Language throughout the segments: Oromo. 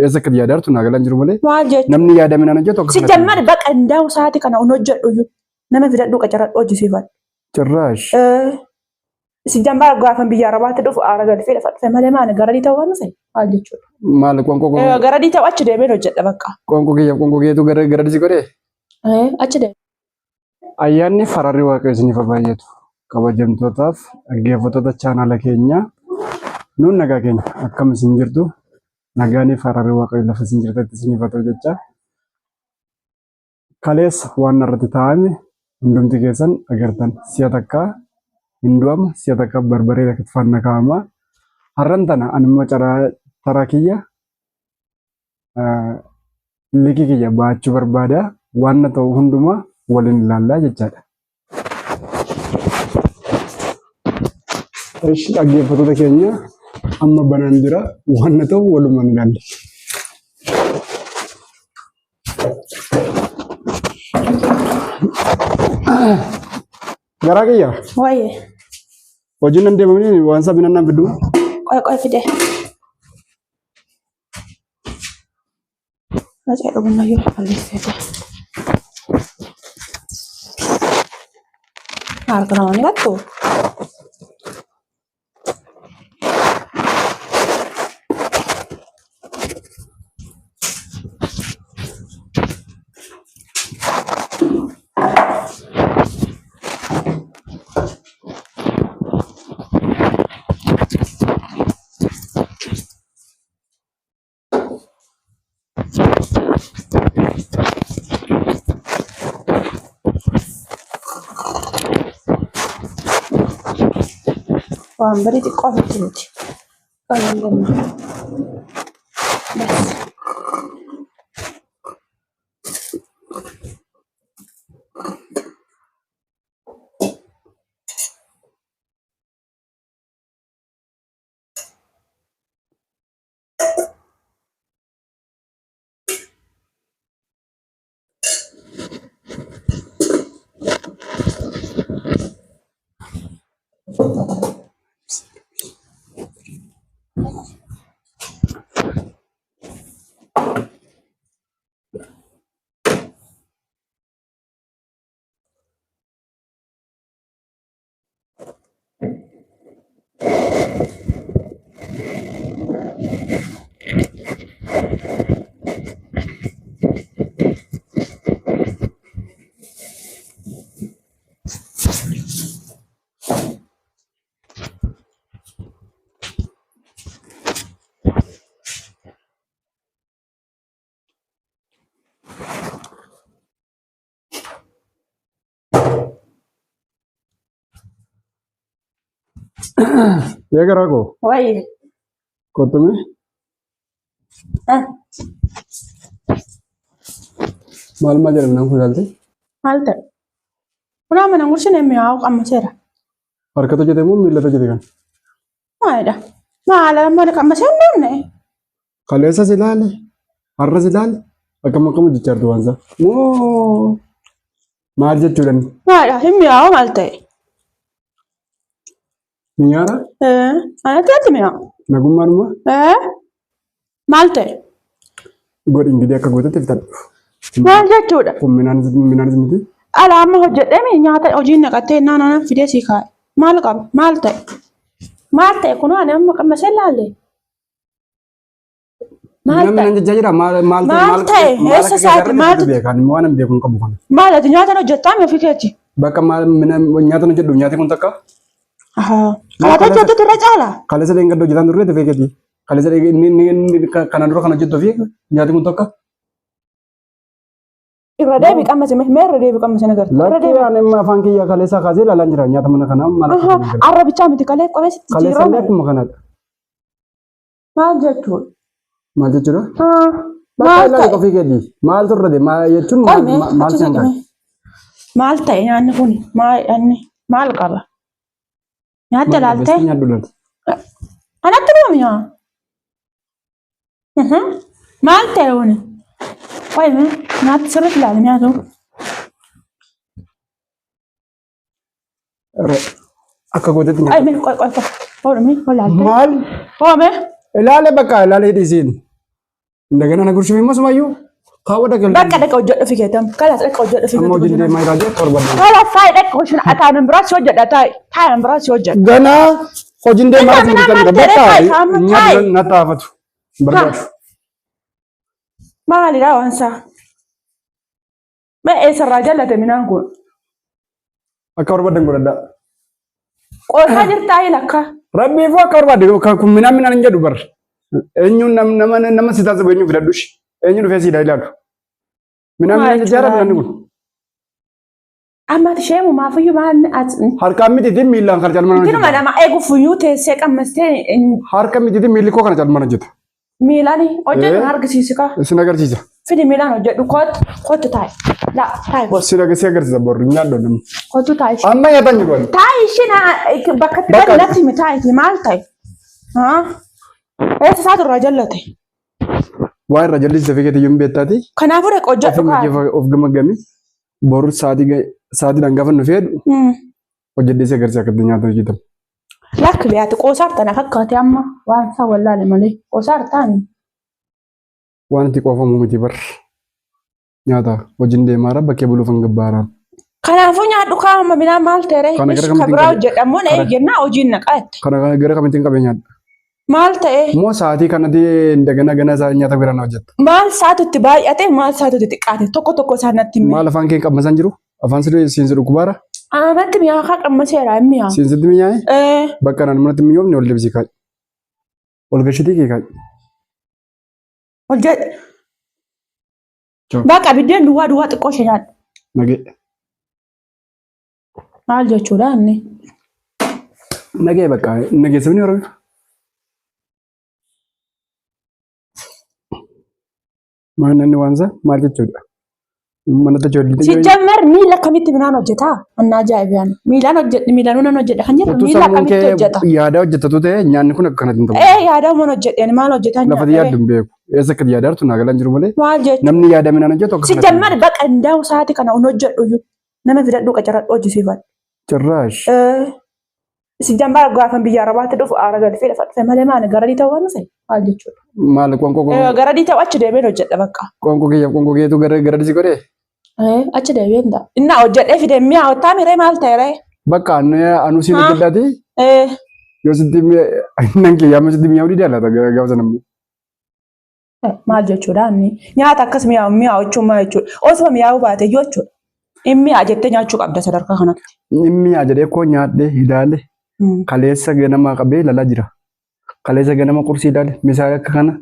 Eessa akka yaadaa jirtu naa galaan jiru malee Maal jechuudha? namni yaada minaan hojjetu akka Si kanatti jammar baqa indaa'u sa'aatii kana hin hojjedhu iyyuu. Nama fidadhu qacaradhu hojjisiifadhu. Cirraash. Si jammar gaafa biyya Arabaatti dhufu aara galfee lafa dhufe malee maali garadii ta'uu waan dhufe maal jechuudha? Maal qoonqoo Garadii ta'u achi deemeen hojjedha bakka. Qoonqoo kiyya qoonqoo keetu gara gara si godhee? Achi deeme. Ayyaanni fararri waaqayyo isiniif haa baay'atu. Kabajamtootaaf dhaggeeffattoota chaanaala keenyaa nuun nagaa keenya akkam isin jirtu nagaanii fararri waaqayyo lafa isin jirtatti isiniif haa ta'u jecha kaleessa waan irratti taa'ame hundumti keessan agartan si'a takka hin du'ama si'a takka barbaree rakkatti faana kaa'ama har'an tana ani immoo caraa taraa kiyya liqii kiyya baachuu barbaada waan na ta'u hundumaa waliin ilaallaa jechaadha. Ishi dhaggeeffattoota keenya amma banaan jira waan na ta'u walumaan ilaalla. Garaa kiyya Waayee. hojiin nan deemamni waan isaa binannaan fiduu. Qoy qoy fide. Macaa dhugumayyuu balleessee Harka nama ni gattu. Waan barii xiqqoo ofitti miti. Qaban ganna. Bas. Yaa garaa koo Wayi. kottume Ah, maal maal jedhama naan kun ilaalte maal ta'e? Kunaa mana gurshin mi'aawu qammaseera. harkatu hojjete moo miillatu hojjete kan Maalidha? Maal mana qammasee hin deemne? Kaleessas ilaali har'as ilaali akkam akkam hojjechaa jirtu waan isaa moo maal jechuudhaan Maalidha? Hin mi'aawu maal ta'e? Mi'aara Anatti natti mi'aawu. nagummaanuma Maal ta'e? godhi ingirii akka gootetti fitadhu. Maal jechuudha? Kun minaanis miti. Ala amma hojjedhee nyaata hojiin naqattee naan anan fidee sii kaa'e. Maal qaba? Maal ta'e? Maal ta'e kunoo ani amma qammasee laalle. Maal Namni ta'e? nan jechaa jira maal maal Maal ta'e? Eessa isaati? Maaltu- beekan waan hin beeku hin qabu kana. Maal ati nyaata hojjettaa mi ofii keeti? Bakka maal nyaata hojjedhu nyaati kun takka Ahaa. Kalaata hojjettu irra caala. kaleessa dheengadda hojjetaan turre ofii keeti. Kaleessa inni inni kana dura kan hojjettu ofii nyaati kun takka. Irra deebi qammasi mee irra deebi qammasi na garta. Irra Lakki deebi. ani amma afaan kiyya kaleessa kaasee ilaalaan jira nyaata mana kanaa maal akka Ahaa. ta'e hin Arrabichaa miti kalee qophee sitti Kaleessa illee jijjiirame. akkuma kanadha. Maal jechuudha? Maal jechuudha? Haa. Bakka Maal ilaali ta'e? qofii keeti. Maaltu irra deema jechuun maal Qoy mee maal achi si hanqate? siqime. Maal ta'e nyaanni kun? Maal nyaanni? Maal qaba? Nyaatta Maal ilaaltee? qabeessi nyaadhu laata? Anatti nuu mi'aa? Maal ta'e kuni? Qoy mee nyaata sirriitti ilaali nyaatu. Akka gootetti Qoy nyaata. mee qoy qoy qoy. Hoodhu mee hoolaalte. Maal? Hoo mee? Ilaale bakka ilaale hidhisiin. Indagana na gurshuuf immoo sumayyuu kaawwa dhagal. Bakka dhaqa hojjedhu fi keetam. Kalaas dhaqa hojjedhu fi Amma keetam. hojiin deemaa jiraa jee torban. Kalaas taa'i dhaqa hojjedhu. Ataanan biraa si hojjedha taa'i. Taa'i biraa si hojjedha. Ganaa hojiin deemaa Minaa jiru kan maal bakka ta'e amma taa'i. nyaata na taafatu. Barbaadu. Maalidha waan isaa? Mee eessarraa jallate minaan kun? Akka barbaadan godhadhaa. Qoosaa jirtaa lakka. Rabbiifuu akka barbaade kun minaan minaan hin jedhu bar. Eenyuun nama nama si taasisu eenyu filadhushi. Eenyu dhufee siidhaa ilaalu. Minaan Maal minaan jechaadha jechuudha? minaan kun. Amma ati ishee maafiyyuu maal ati? Harkaan mitiitiin miillaan kana caalmaan Intinuma hojjeta. nama eeguuf funyuu teessee qammastee Harka mitiitiin miilli koo kana caalmaan hojjeta. miilaan hojjetu Eh. argisiisi kaa. Isin agarsiisa. Fidi miilaan hojjedhu kootu kootu taa'i. La taa'i kootu Isin agarsiisa borru nyaadhu namni. kootu taa'i. Amma nyaatan jiru. Taa'i isheen bakka itti Bakka- gadi natti himi taa'i maal ta'e? Eessa isaatu irraa jallate? Waa irra jallisee fi keetiyyuu hin beektaati. Kanaafuu dhaqa hojjedhu kaa. Of gamaggami. Boru sa'aatiidhaan gaafa nu fedhu hojjedhee si agarsiisa akka itti nyaata hojjetamu. Lakki beeyati qoosaarta na fakkaate amma waan isaa wallaale malee qoosaartaani. Waan itti qoofamu miti bar. Nyaata hojiin deemaara bakkee buluuf hin gabbaaraan. Kanaafuu nyaadhu kaa amma midhaan maal ta'e Kana gara ka kamittiin biraa qabe? hojjedha immoo na Kana- eeggannaa hojiin naqaa jette. Kana gara kamittiin qabee nyaadha. Maal ta'e? Immoo sa'aatii kanatti dagana gana isaa nyaata biraan hojjetta. Maal saatu itti baay'ate maal saatu itti xiqqaate tokko tokko isaa natti himi. Maal afaan kee qabmasan jiru? Afaan siin si dhukkubaara? Anatti mi'aa kaa qammaseera hin mi'aa. Siin sitti mi'aaye? Ee Bakka naan manatti mi'oofne ol deebisii kaa'i. Ol gashitii kee kaa'i. hojjedhe. Ciao. Baqa biddeen duwwaa duwwaa xiqqoo ishee nyaadhu. Nagee. Maal jechuudha inni? Nagee bakka nageessifni Oromoo. Maal inni waan isaa maal jechuudha? Manatti ijoollee Sijjammer miila akkamitti midhaan hojjetaa? Anna ajaa'ibaan. Miilaan hojjedhe miilaan nan hojjedha kan jedhu Utuu miila sammuun akkamitti kee hojjeta? yaada hojjetatu ta'e nyaanni kun akka kanatti hin ta'u. Ee yaada uuman hojjedhe ani maal hojjetaa Lafati yaaddu hin beeku. Eessa akka yaada jirtu naa galaan jiru malee Maal jechuudha? namni yaada midhaan hojjetu akka kanatti. Sijjammer baqa hin sa'aatii kana hin hojjedhu iyyuu. Nama fidadhu qacaradhu hojjisiifadhu. Cirraash. Sijjammer gaafa biyya Arabaatti dhufu aara galfee lafa dhufe malee maali garadii ta'uu waan dhufe maal jechuudha? Maal qoonqoo Garadii ta'uu achi deemeen hojjedha bakka. Qoonqoo kiyyaaf qoonqoo keetu gara gara si godhee? Achi deebi'een ta'a. Innaa hojjedhee fide mi'a ottaa miree maal ta'e ree? Bakka anu siin Haa. hojjedhaati yoo sitti nan kiyyaa amma sitti mi'aawu didee laata gaafa sana immoo. Maal jechuudha inni? Nyaata akkas mi'aawu mi'aawu jechuun maal jechuudha? Osoo mi'aawu baate iyyuu jechuudha. Hin mi'aa jettee nyaachuu qabda sadarkaa kanatti. Inni mi'aa jedhee koo nyaadhee ilaale kaleessa ganama qabee ilaalaa jira. Kaleessa ganama qursii ilaale misaa akka kana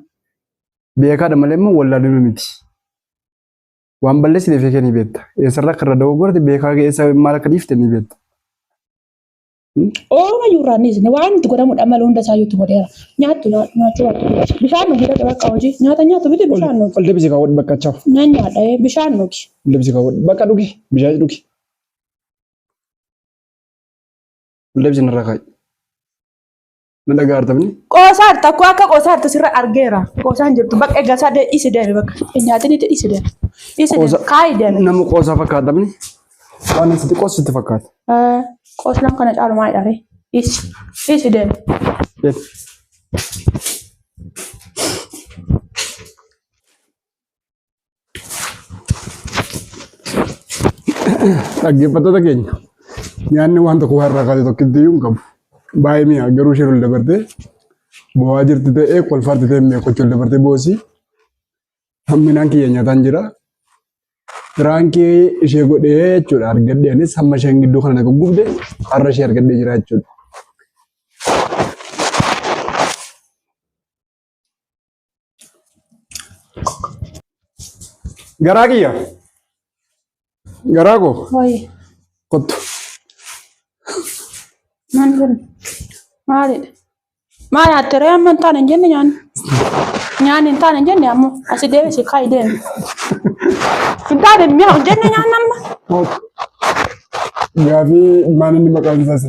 beekaadha malee immoo wallaaluu miti. Waan balleessite beekee ni beekta. Eessarraa akka irra dogoggorte beekaa eessa maal akka dhiifte ni beekta. Ooma iyyuu irraa hin dhiisne waan itti godhamudha malee hunda isaa iyyuu itti godheera. Nyaattu nyaachuu baattu. Bishaan dhugi dhaqe bakka hojii. Nyaata nyaattu miti bishaan dhugi. Ol deebisii kaawwadhu bakka achaaf. Nan nyaadha bishaan dhugi. Ol deebisii kaawwadhu bakka dhugi bishaan dhugi. Ol deebisii narraa kaa'i. Na dhagaa artamni. Qoosaarta akkoo akka qoosaartu sirra argeera. Qoosaan jirtu bakka egaa isaa dhiisi deemi bakka. Hin nyaatin itti dhiisi deemi. Dhiisi deemi. Kaayi deemi. Nama qoosaa fakkaatamni. Waan sitti qoosu sitti fakkaata. Qooslaan kana caalu maalidha ree? Dhiisi. Dhiisi deemi. Deemi. Dhaggeeffattoota keenya nyaanni waan tokko waan irraa kaase tokkitti iyyuu hin qabu. Baay'ee mi'a garuu isheen ol dabartee bo'aa jirti ta'ee kolfaatti ta'ee mi'a kochi ol dabartee boosii. Hamminaan kiyya nyaataan jira. Piraankii ishee godhee jechuudha argadhe anis hamma isheen gidduu kana na guggubde har'a ishee argadhee jira jechuudha. Garaa kiyya. Garaa koo Wayi. kottu. Maal kun? Maalidha? Maal nyaatte ree amma hin taane hin jenne nyaanni? Nyaanni hin taane hin jenne ammoo asi deebisi kaayi deemi. Hin taane mi'a hin jenne nyaanni amma. Gaafii maal inni maqaan isaas?